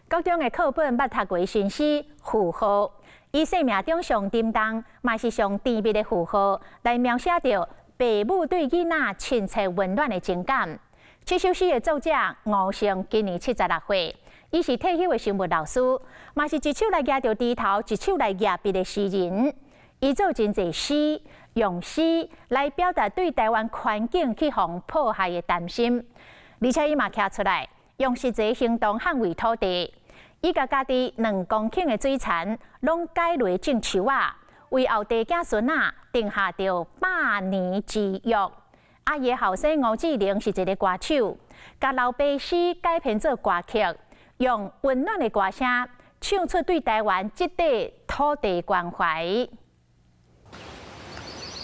國中的課本捌讀過新詩《負荷》，以生命中上沉重，嘛是上甜蜜的負荷，來描寫著爸母對囡仔親切溫暖的情感。這首詩的作者吳勝今年76歲，伊是退休的生物老師，嘛是一手來舉著鋤頭，一手來舉筆的詩人。伊做真濟詩，用詩來表達對台灣環境去予破壞的擔心，而且伊嘛徛出來，用實際行動捍衛土地。伊共家己2公頃的水田，攏改犁種樹仔，為後代子孫仔定下著百年之約。啊，伊的後生吳志玲是一个歌手，共老爸詩改編做歌曲，用溫暖的歌聲唱出對台灣這塊土地關懷。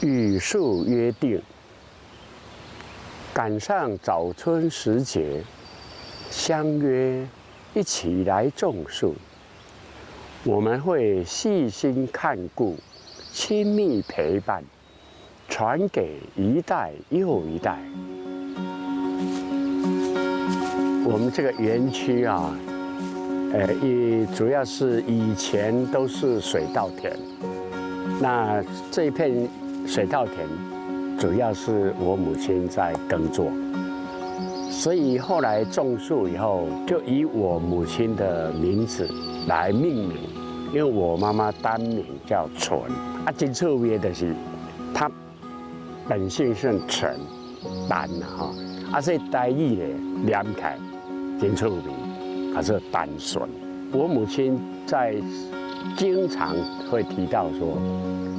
與樹約定，趕上早春時節，相約一起來種樹。我們會細心看顧，親密陪伴，傳給一代又一代。我們這個園區啊，以主要是以前都是水稻田，那這一片水稻田主要是我母親在耕作，所以後來種樹以後，就以我母親的名字來命名，因為我媽媽單名叫純，啊，真趣味的是，她本姓是陳，單哈，啊，所以台語咧念起來真趣味，還是單純。我母親在經常會提到說，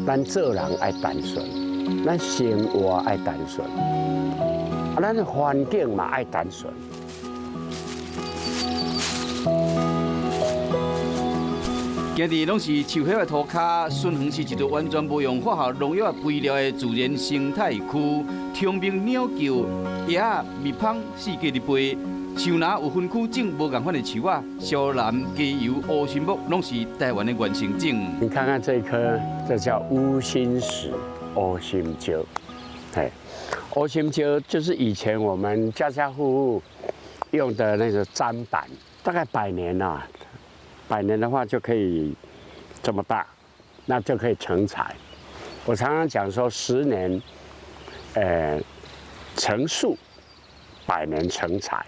咱做人愛單純，咱生活愛單純，啊，咱環境嘛愛單純。行佇攏是樹葉的塗跤，順園是一座完全無用化學農藥肥料的自然生態區。蟲鳴鳥叫，蝶仔蜜蜂四界佇飛。樹林有分區種無仝款的樹仔，蕭楠、雞油、烏心木，攏是台灣的原生種。你看看這棵，這叫烏心石、烏心蕉。哎，烏心蕉就是以前我們家家戶戶用的那個砧板，大概百年啦。百年的話就可以這麼大，那就可以成材。我常常講說，10年，成樹，百年成材。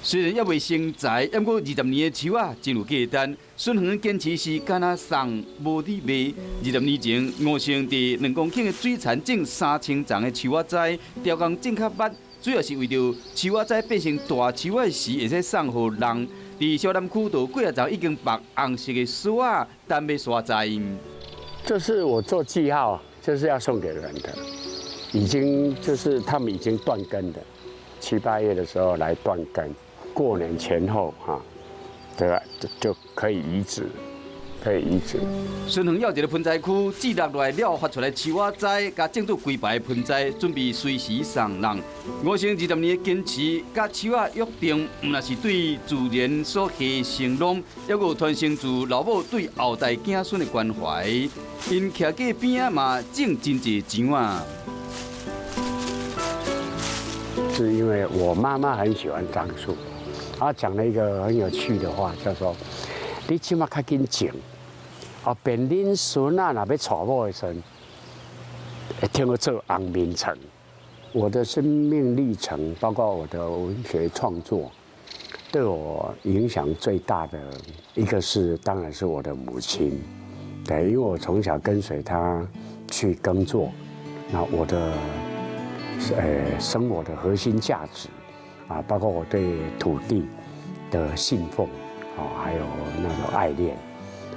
雖然猶未成材，毋過20年的樹仔真有價值。孫園堅持是敢若送無佇賣。20年前，吳勝佇2公頃的水田種3000叢的樹仔栽，雕工種較密，主要是為著樹仔栽變成大樹仔時，會使送予人。佇小南區，就幾仔叢已經縛紅色的絲仔，等欲沙栽。這是我做記號，就是要送給人的，已經就是他們已經斷根的，七八月的時候來斷根，過年前後哈，對吧？就可以移植，可以移植。孫園有一個盆栽區，植落來了發出來樹仔栽，共種做規排盆栽，準備隨時送人。吳勝20年的堅持，佮樹仔約定，毋但是對自然所下承諾，猶閣有傳承自老母對後代子孫的關懷。𪜶徛街邊仔嘛種真濟樹仔。是因為我媽媽很喜歡樟樹，她講了一個很有趣的話，叫做：你這馬較緊種，後邊恁孫仔若欲娶某的時陣，會聽我做紅面床。我的生命歷程，包括我的文學創作，對我影響最大的一個是，當然是我的母親。對，因為我從小跟隨她去耕作，那我的生活的核心價值啊，包括我對土地的信奉啊，還有那種愛戀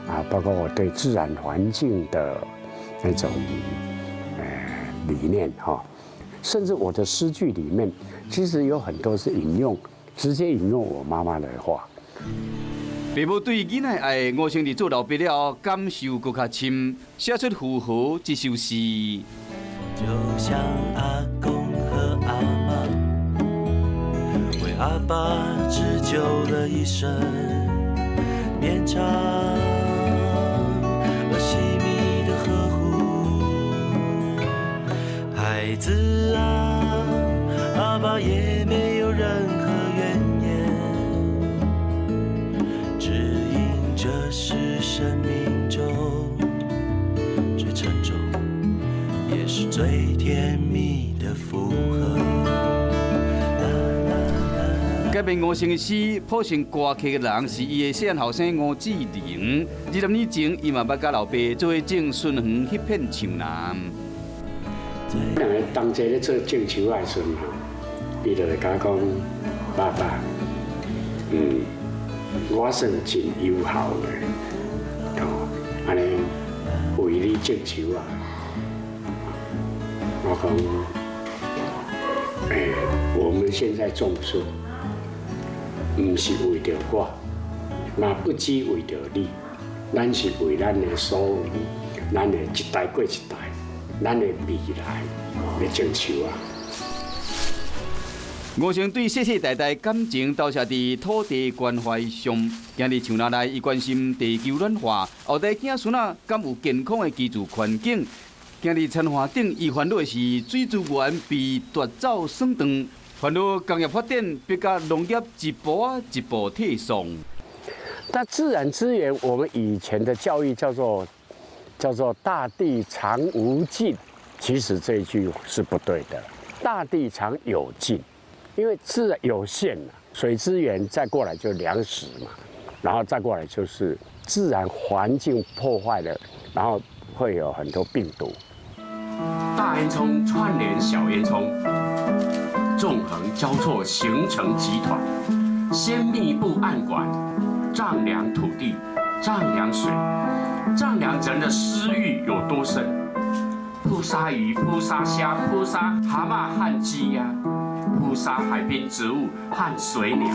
啊，包括我對自然環境的那種理念哈，甚至我的詩句裡面，其實有很多是引用，直接引用我媽媽的話。爸母對囡仔愛，吳勝佇做老爸了後，感受閣較深，寫出《負荷》這首詩。就像阿公和阿嬤，為阿爸織就了一生綿長而細密的呵護。孩子啊，阿爸也沒有任何怨言，生命中最沉重，也是最甜蜜的負荷。改編吳生的詩，譜成歌曲的人是伊的細漢後生吳志玲。20年前，伊嘛捌佮老爸做伙種蓀園彼片樹林。兩个同齊咧做種樹仔的時陣吼，伊就會共我講：爸爸，我算真有孝的，哦，按呢為你種樹仔。我講，我們現在種樹，毋是為著我，嘛不只為著你，咱是為咱的所有，咱的一代過一代，咱的未來來種樹仔。吳生對世世代代感情投射佇土地關懷上，今日樹林內伊關心地球暖化，後代囝孫仔敢有健康的居住環境。今日田華頂，伊煩惱的是水資源被奪走損斷，煩惱工業發展逼甲農業一步仔一步退縮。那自然資源，我們以前的教育叫做大地藏無盡，其實這一句是不對的，大地藏有盡。因為自然有限，水資源再過來就糧食嘛，然後再過來就是自然環境破壞了，然後會有很多病毒。大煙囪串聯小煙囪，縱橫交錯形成集團，先密布暗管，丈量土地，丈量水，丈量人的私欲有多深。撲殺魚、撲殺蝦、撲殺蛤蟆和雞鴨。撲殺海邊植物和水鳥，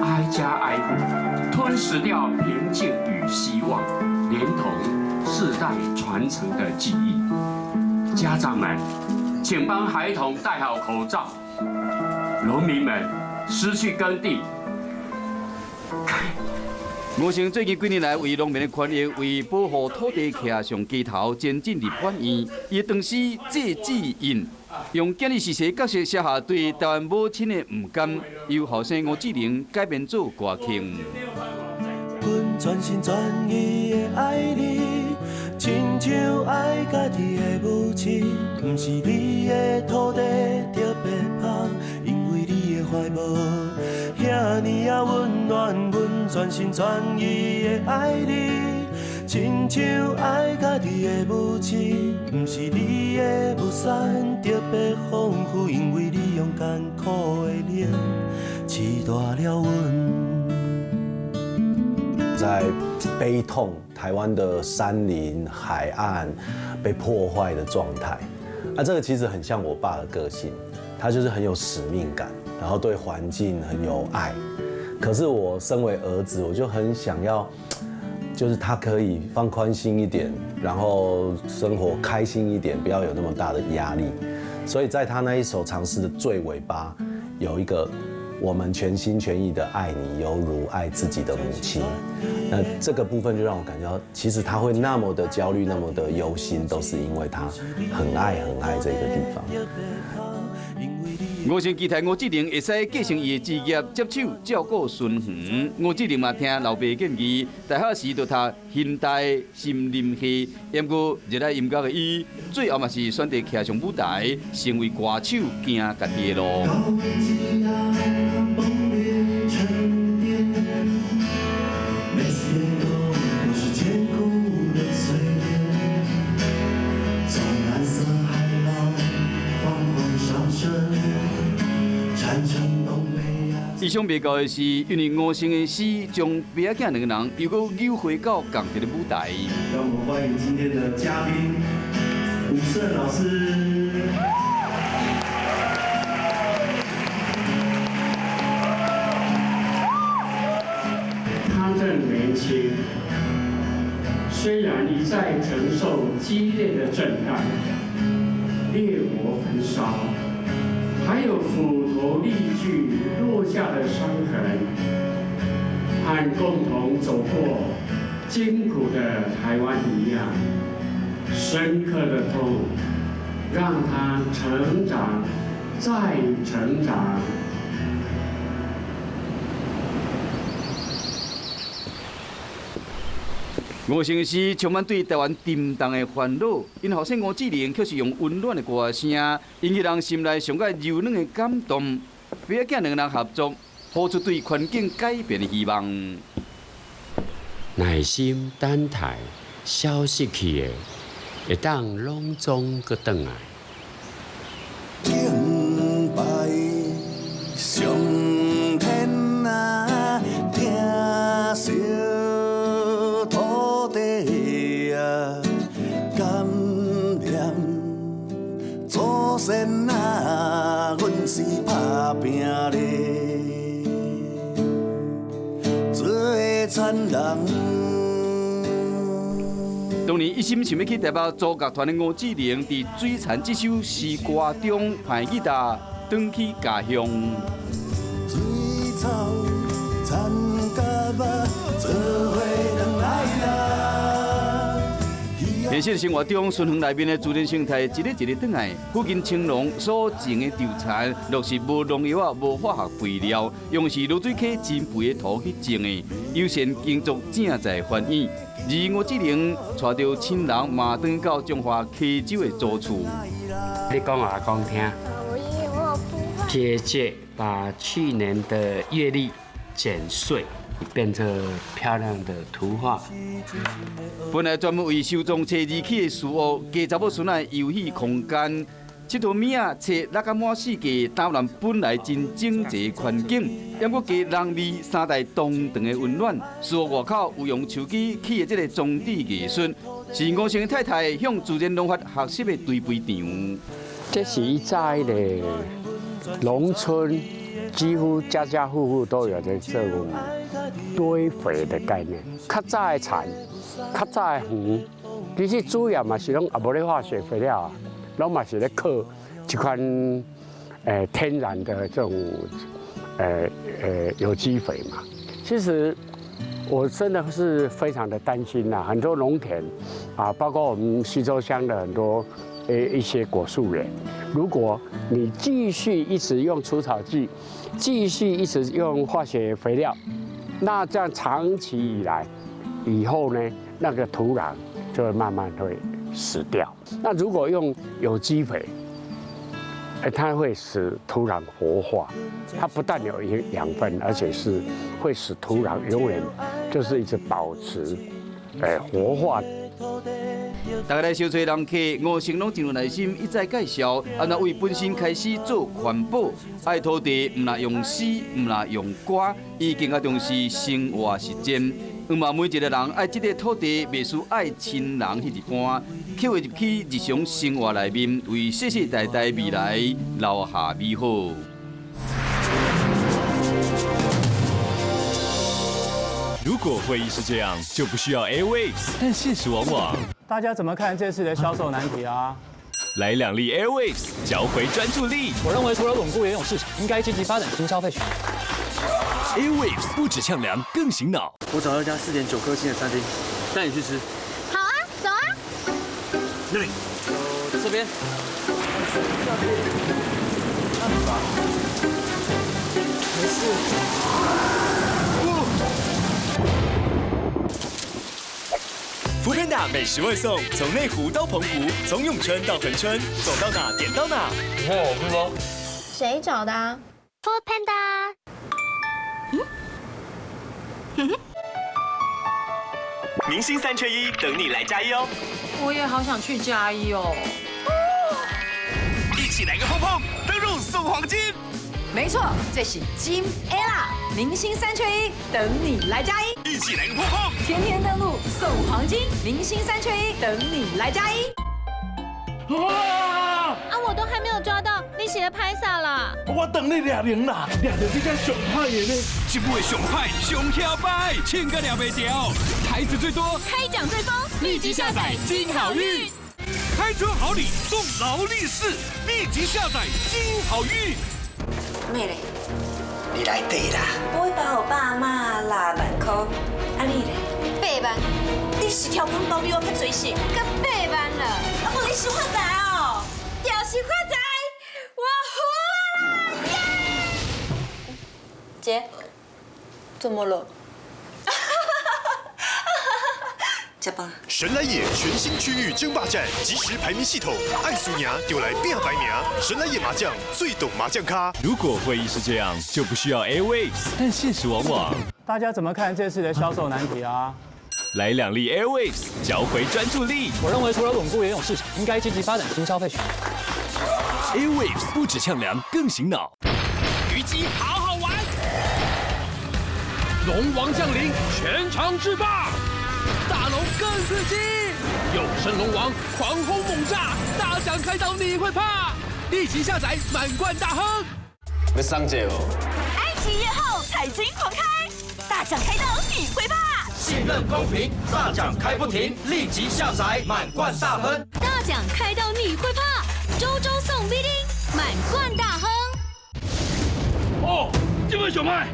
挨家挨戶吞噬掉平靜與希望，連同世代傳承的記憶。家長們，請幫孩童戴好口罩。農民們，失去耕地。吳生最近幾年來為農民的權益、為保護土地徛上街頭，前進立法院。伊的長詩謝志印，用囝兒逝世角色寫下對台灣母親的毋甘，由後生吳志玲改編做歌曲。阮全心全意的愛你，親像愛家己的母親，毋是你的土地特別芳，因為你的懷抱遐爾仔溫暖，阮全心全意的愛你，親像愛家己的母親，毋是你的物產特別豐富，因為你用艱苦的臉飼大了阮。在悲痛台灣的山林海岸被破壞的狀態，啊，這個其實很像我爸的個性，他就是很有使命感，然後對環境很有愛。可是我身為兒子，我就很想要，就是他可以放寬心一點，然後生活開心一點，不要有那麼大的壓力。所以在他那一首長詩的最尾巴，有一個我們全心全意的愛你，猶如愛自己的母親。那這個部分就讓我感覺到，其實他會那麼的焦慮，那麼的憂心，都是因為他很愛很愛這個地方。吳生期待吳志玲會使繼承伊的志業，接手照顧蓀園。吳志玲嘛聽老爸建議，大學時就讀現代森林系，毋過熱愛音樂的伊，最後嘛是選擇徛上舞台，成為歌手，行家己的路。意想袂到的是，因為吳生的死，將爸仔囝兩個人又閣扭回到仝一個舞台。讓我們歡迎今天的嘉賓武勝老師。他正年輕，雖然一再承受激烈的震盪、烈火焚燒，還有斧頭利鋸落下的傷痕，和共同走過艱苦的台灣一樣，深刻的痛，讓他成長，再成長。吴承诗充满对台湾沉重的烦恼，𪜶后生吴志玲却是用温暖的歌声，引起人心内上盖柔软的感动。爸仔囝两个人合作，呼出对环境改变的希望。耐心等待消失去的，会当拢总阁转来。敬拜上天啊，疼惜土地啊，感念祖先啊，阮是打拼咧，做田人。当年一心想欲去台北组乐团的吴志玲，伫《水田》这首诗歌中，攀吉他转去家乡。水草田甲肉做伙转来啦。现实生活中，孙园内面的自然生态一日一日转来。附近青农所种的稻田，若是无农药啊、无化学肥料，用是卤水溪真肥的土去种的，悠闲耕作正在繁衍。而吴志玲带著亲人嘛转到彰化溪州的祖厝。你讲阿公听。姐姐把去年的月历剪碎，变成漂亮的图画。本来专门为收装车而起的树屋，加查某孙仔的游戏空间，𨑨迌物仔册落甲满四界，打乱本来真整齐的环境，犹阁加人味三代同堂的温暖。树屋外口有用手机起的这个装置艺术，是吴成太太向自然农法学习的堆肥场。这是以前的农村，几乎家家户户都有的这种堆肥的概念。较早的田，较早的园，其实主要嘛是拢也无咧化学肥料啊，拢嘛是咧靠这款天然的这种有机肥嘛。其实我真的是非常的担心呐，很多农田啊，包括我们溪州乡的很多一些果树园，如果你继续一直用除草剂，继续一直用化学肥料，那这样长期以来，以后呢，那个土壤就会慢慢会死掉。那如果用有机肥，它会使土壤活化，它不但有养分，而且是会使土壤永远就是一直保持，活化。大家来相揣人客，吴成拢真有耐心，一再介绍，按怎为本身开始做环保，爱土地，毋若用诗，毋若用歌，伊更加重视生活实践。毋嘛，每一个人爱这个土地，袂输爱亲人彼一般，刻画入去日常生活内面，为世世代代未来留下美好。如果会议是这样，就不需要 Airwaves，但现实往往…… 大家怎么看这次的销售难题啊？来两粒 Airwaves，嚼回专注力。我认为除了稳固原有市场，应该积极发展新消费群。 Airwaves 不止呛凉，更醒脑。我找到一家4.9颗星的餐厅，带你去吃。好啊，走啊。那里，这边。没事。foodpanda 美食外送，从内湖到澎湖，从永春到恒春，走到哪点到哪。你看我是吗？谁找的啊？foodpanda。嗯。明星3缺1，等你来加一哦。我也好想去加一哦。一起来个碰碰，登入送黄金。没错，这是金 ella 明星3缺1，等你来加一。一起来个碰碰，天天登录送黄金，明星3缺1，等你来加一。啊！我都还没有抓到，你写的拍啥啦？我等你2年啦，掠到这只上歹的呢。这尾上歹上嚣摆，穿甲掠袂掉，台子最多，开奖最疯，立即下载金好运，开车好礼送劳力士，立即下载金好运。妹咧，你来对啦。我会包予爸妈6万块，啊你咧？8万。你是超工包比我较济是？阁8万了，啊无你想发财哦？就是发财，我输啦！耶！姐，怎么了？食飯。神來也全新區域爭霸戰，即時排名系統，愛輸贏就來拚排名。神來也麻將最懂麻將咖。如果會議是這樣，就不需要 Airwaves，但現實往往……大家怎麼看這次的銷售難題啊？來兩粒 Airwaves，嚼回專注力。我認為除了穩固原有市場，應該積極發展新消費群。 Airwaves 不止嗆涼，更醒腦。魚機好好玩，龍王降臨，全場制霸，大龍更刺激，有聲龍王狂轟猛炸，大獎開到你會怕，立即下載滿貫大亨。欲送這哦？埃及艷後彩金狂開，大獎開到你會怕。信任公平，大獎開不停，立即下載滿貫大亨。大獎開到你會怕，週週送 V 零，滿貫大亨。哦，這尾上歹，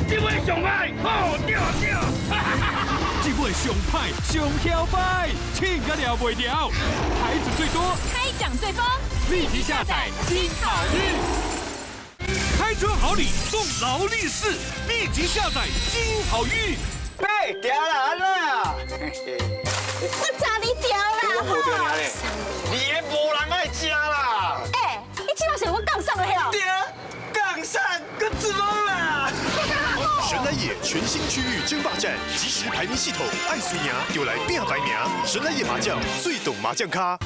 這尾上歹，好對對，這尾上歹上囂擺，凊甲抓袂牢，牌子最多，開獎最瘋，立即下載金好運，開春好禮送勞力士，立即下載金好運。八條啦，安怎啊？我炸你條啦！我無對爾咧，你的無人愛食啦。欸，你這馬是我槓上的喲。對啊，槓上閣怎麼啦？神來也全新區域爭霸戰，即時排名系統，愛輸贏就來拚排名。神來也麻將最懂麻將咖。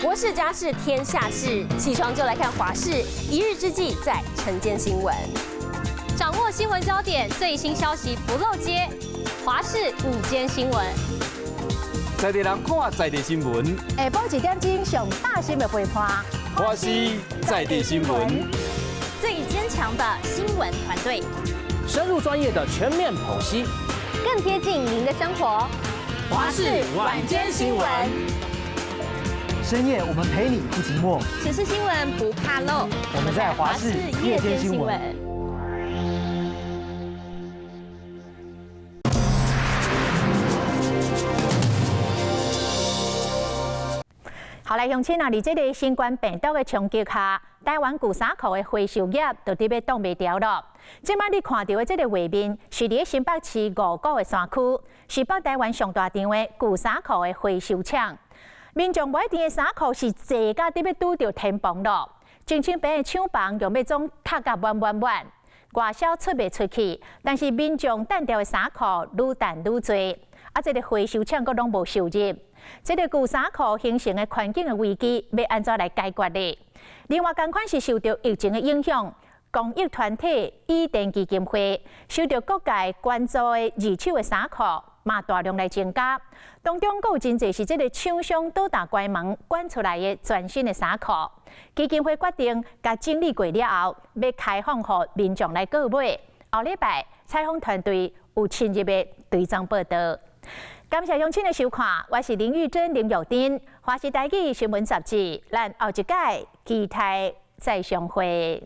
國事家事天下事，起床就來看華視，一日之計在晨間新聞。掌握新聞焦點，最新消息不漏接。華視午間新聞，在地人看在地新聞，下晡1點鐘上大新的陪伴。華視在地新聞，最堅強的新聞團隊，深入專業的全面剖析，更貼近您的生活。華視晚間新聞，深夜我們陪你不寂寞，時事新聞不怕漏。我們在華視夜間新聞。後來鄉親啊，佇這個新冠病毒的衝擊下，台灣舊衫褲的回收業就佇欲擋袂牢囉。這擺你看到的這個畫面，是佇新北市五股的山區，是北台灣上大場的舊衫褲的回收廠。民眾無愛挃的衫褲是濟甲佇欲拄著天棚囉，清清白的廠房用欲總塞甲滿滿滿，外銷出袂出去，但是民眾搙著的衫褲愈搙愈濟，啊，這個回收廠閣攏無收入。這個舊衫褲形成的環境的危機，欲按怎來解決呢？另外，仝款是受著疫情的影響，公益團體伊甸基金會受著各界關注的二手的衫褲，嘛大量來增加。當中閣有真濟是這個廠商倒大關門捐出來的全新的衫褲。基金會決定，共整理過了後，欲開放予民眾來購買。後禮拜採訪團隊有深入的追蹤報導。感謝鄉親的收看，我是林玉珍、林玉珍，華視台語新聞雜誌，咱後一擺期待再相會。